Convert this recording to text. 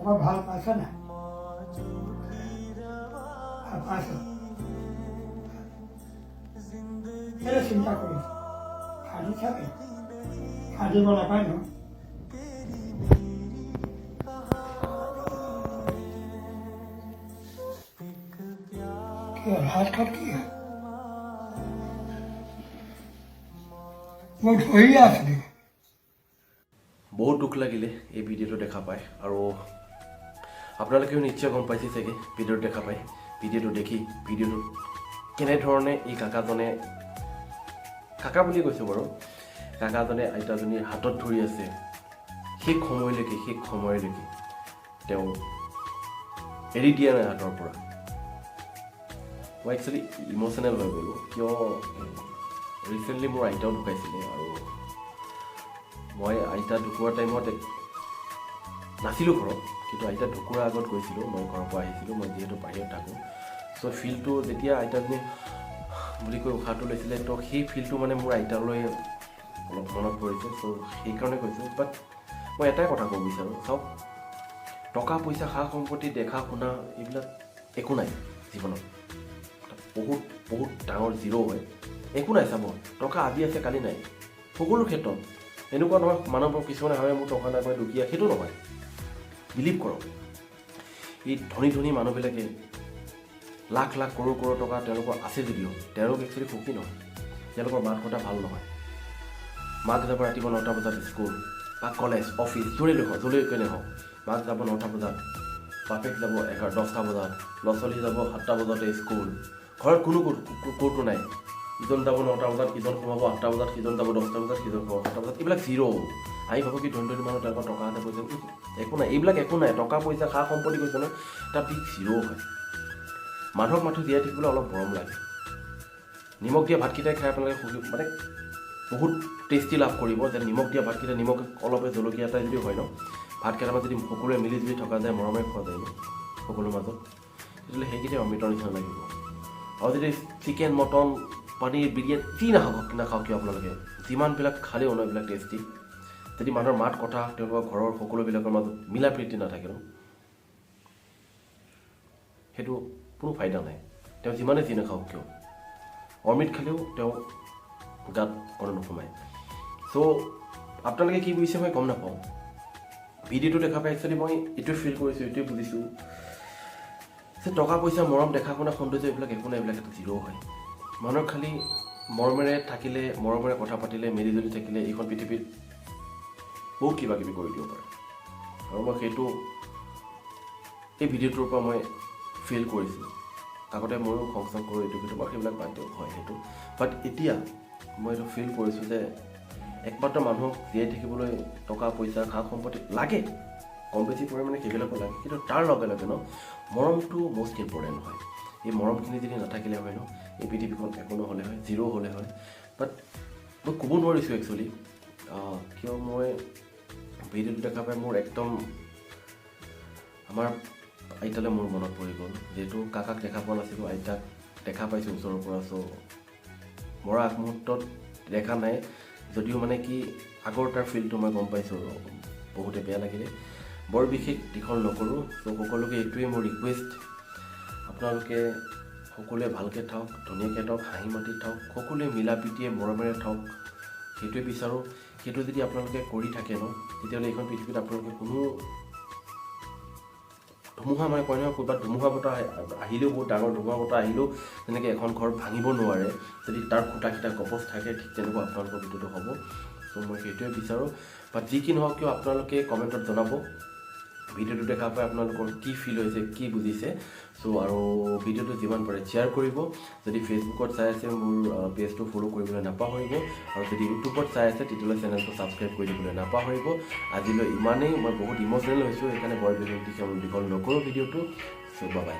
অকণ ভাল পাইছ নাই? ভাল পাইছ? কেলে চিন্তা কৰিছ? কান্দি থাকে, কান্দিব নাপায় নহয়। কি হ'ল? হাতখন কি হ'ল? মই ধৰিয়ে আছিলো। বহুত দুখ লাগিলে এই ভিডিঅ'টো দেখা পাই আৰু আপোনালোকেও নিশ্চয় গম পাইছে চাগে ভিডিঅ'টো দেখা পাই, ভিডিঅ'টো দেখি, ভিডিঅ'টো কেনেধৰণে এই কাকাজনে, কাকা বুলি কৈছোঁ বাৰু, কাকাজনে আইতাজনীৰ হাতত ধৰি আছে শেষ সময়লৈকে তেওঁ এৰি দিয়া নাই হাতৰ পৰা। মই একচুৱেলি ইম'চনেল হৈ গ'লোঁ। কিয়, ৰিচেণ্টলি মোৰ আইতাও ঢুকাইছিলে আৰু মই আইতা ঢুকোৱাৰ টাইমত নাছিলোঁ ঘৰত, কিন্তু আইতা ঢুকোৱাৰ আগত গৈছিলোঁ। মই ঘৰৰ পৰা আহিছিলোঁ, মই যিহেতু বাহিৰত থাকোঁ। চ' ফিলটো যেতিয়া আইতাজনী বুলি কৈ উশাহটো লৈছিলে, তো সেই ফিলটো মানে মোৰ আইতালৈ অলপ মনত পৰিছে। চ' সেইকাৰণে কৈছোঁ। বাট মই এটাই কথা ক'ব বিচাৰোঁ, চাওক, টকা পইচা, সা সম্পত্তি, দেখা শুনা এইবিলাক একো নাই জীৱনত। বহুত বহুত ডাঙৰ জিৰ' হয়, একো নাই। চাব, টকা আজি আছে, কালি নাই। সকলো ক্ষেত্ৰত এনেকুৱা নহয়। মানুহবোৰ কিছুমানে ভাবে মোৰ টকা নাই, মই দুখীয়া, সেইটো নহয়। বিলিভ কৰক, এই ধনী ধনী মানুহবিলাকে লাখ লাখ কৰোৰ কৰোৰ টকা তেওঁলোকৰ আছে যদিও তেওঁলোক একচুৱেলি সুখী নহয়। তেওঁলোকৰ মাত কথা ভাল নহয়। মাক যাব ৰাতিপুৱা 9টা বজাত স্কুল বা কলেজ, অফিচ, য'ৰে নহওক, য'লৈকে নহওক, মাক যাব 9টা বজাত, বাপেক যাব 11, 10টা বজাত, ল'ৰা ছোৱালী যাব 7টা বজাতে স্কুল। ঘৰত কোনো ক'তো নাই। ইজন যাব 9টা বজাত, ইজন সোমাব 8টা বজাত, সিজন যাব 10টা বজাত, সিজন সোমাব 7টা বজাত। এইবিলাক জিৰ'। আমি ভাবোঁ কি ধনী ধনী মানুহ, তেওঁলোকৰ টকা আছে, পইচা, একো নাই। এইবিলাক একো নাই। টকা পইচা, সা সম্পত্তি কৈছোঁ নহয়, এটা বিগ জিৰ' হয়। মানুহক মাথো জীয়াই থাকিবলৈ অলপ মৰম লাগে। নিমখ দিয়া ভাতকেইটাই খাই আপোনালোকে সুখী, মানে বহুত টেষ্টি লাভ কৰিব যে নিমখ দিয়া ভাতকেইটা, নিমখ অলপে জলকীয়া এটা যদি হয় ন, ভাত কেইটামান যদি সকলোৱে মিলি জুলি থকা যায়, মৰমেৰে খোৱা যায় ন সকলোৰ মাজত, তেতিয়াহ'লে সেইকেইটাই অমৃতৰ নিচিনা লাগিব। আৰু যদি চিকেন, মটন, পনীৰ, বিৰিয়ানী যি নাখাওক নাখাওক কিয়, আপোনালোকে যিমানবিলাক খালেও ন এইবিলাক টেষ্টি, যদি মানুহৰ মাত কথা, তেওঁলোকৰ ঘৰৰ সকলোবিলাকৰ মাজত মিলা প্ৰীতি নাথাকে ন, সেইটো কোনো ফাইদা নাই। তেওঁ যিমানে যি নাখাওক কিয়, অমৃত খালেও তেওঁ গাত কোনো নোসোমায়। চ' আপোনালোকে কি বুজিছে মই গম নাপাওঁ। ভিডিঅ'টো দেখা পাই একচুৱেলি মই এইটোৱে ফিল কৰিছোঁ, এইটোৱে বুজিছোঁ যে টকা পইচা, মৰম, দেখা শুনা, সৌন্দৰ্য এইবিলাক একো নাই। এইবিলাক এটা জিৰ' হয়। মানুহৰ খালি মৰমেৰে থাকিলে, মৰমেৰে কথা পাতিলে, মিলি জুলি থাকিলে এইখন পৃথিৱীত বহুত কিবা কিবি কৰি দিব পাৰে। আৰু মই সেইটো এই ভিডিঅ'টোৰ পৰা মই ফিল কৰিছোঁ। আগতে ময়ো খং চং কৰোঁ এইটো কিন্তু, বাৰু সেইবিলাক বাদ দিয়ক, হয় সেইটো। বাট এতিয়া মই এইটো ফিল কৰিছোঁ যে একমাত্ৰ মানুহক জীয়াই থাকিবলৈ টকা পইচা, সা সম্পত্তি লাগে, কম বেছি পৰিমাণে সেইবিলাকো লাগে, কিন্তু তাৰ লগে লগে ন মৰমটো মষ্ট ইম্পৰ্টেণ্ট হয়। এই মৰমখিনি যদি নাথাকিলে হয় ন, এই পৃথিৱীখন একো নহ'লে হয়, জিৰ' হ'লে হয়। বাট মই ক'ব নোৱাৰিছোঁ একচুৱেলি কিয় মই ভিডিঅ'টো দেখা পাই মোৰ একদম আমাৰ আইতালৈ মোৰ মনত পৰি গ'ল। যিহেতু কাকাক দেখা পোৱা নাছিলোঁ, আইতাক দেখা পাইছোঁ ওচৰৰ পৰা। চ' মৰা আগমুহূৰ্তত দেখা নাই যদিও মানে কি আগৰ তাৰ ফিলটো মই গম পাইছোঁ আৰু বহুতে বেয়া লাগিলে। বৰ বিশেষ দীঘল নকৰোঁ। চ' সকলোকে এইটোৱে মোৰ ৰিকুৱেষ্ট, আপোনালোকে সকলোৱে ভালকৈ থাকক, ধুনীয়াকৈ থাকক, হাঁহি মাতি থাকক, সকলোৱে মিলা প্ৰীতিয়ে মৰমেৰে থাকক, সেইটোৱে বিচাৰোঁ। সেইটো যদি আপোনালোকে কৰি থাকে ন, তেতিয়াহ'লে এইখন পৃথিৱীত আপোনালোকে কোনো ধুমুহা, মানে কয় নহয়, ক'ৰবাত ধুমুহা বতাহ আহিলেও, বহুত ডাঙৰ ধুমুহা বতাহ আহিলেও তেনেকৈ এখন ঘৰ ভাঙিব নোৱাৰে, যদি তাৰ খুঁটাকেইটা গপচ থাকে, ঠিক তেনেকুৱা আপোনালোকৰ ভিতৰতো হ'ব। চ' মই সেইটোৱে বিচাৰোঁ। বাট যি কি নহওক কিয়, আপোনালোকে কমেণ্টত জনাব ভিডিঅ'টো দেখা পাই আপোনালোকৰ কি ফিল হৈছে, কি বুজিছে। চ' আৰু ভিডিঅ'টো যিমান পাৰে শ্বেয়াৰ কৰিব। যদি ফেচবুকত চাই আছে, মোৰ পেজটো ফ'ল' কৰিবলৈ নাপাহৰিব আৰু যদি ইউটিউবত চাই আছে, তেতিয়াহ'লে চেনেলটো ছাবস্ক্ৰাইব কৰি দিবলৈ নাপাহৰিব। আজিলৈ ইমানেই। মই বহুত ইম'চনেল হৈছোঁ, সেইকাৰণে বৰ বিশেষ দীঘল দীঘল নকৰোঁ ভিডিঅ'টো। চ' বাই।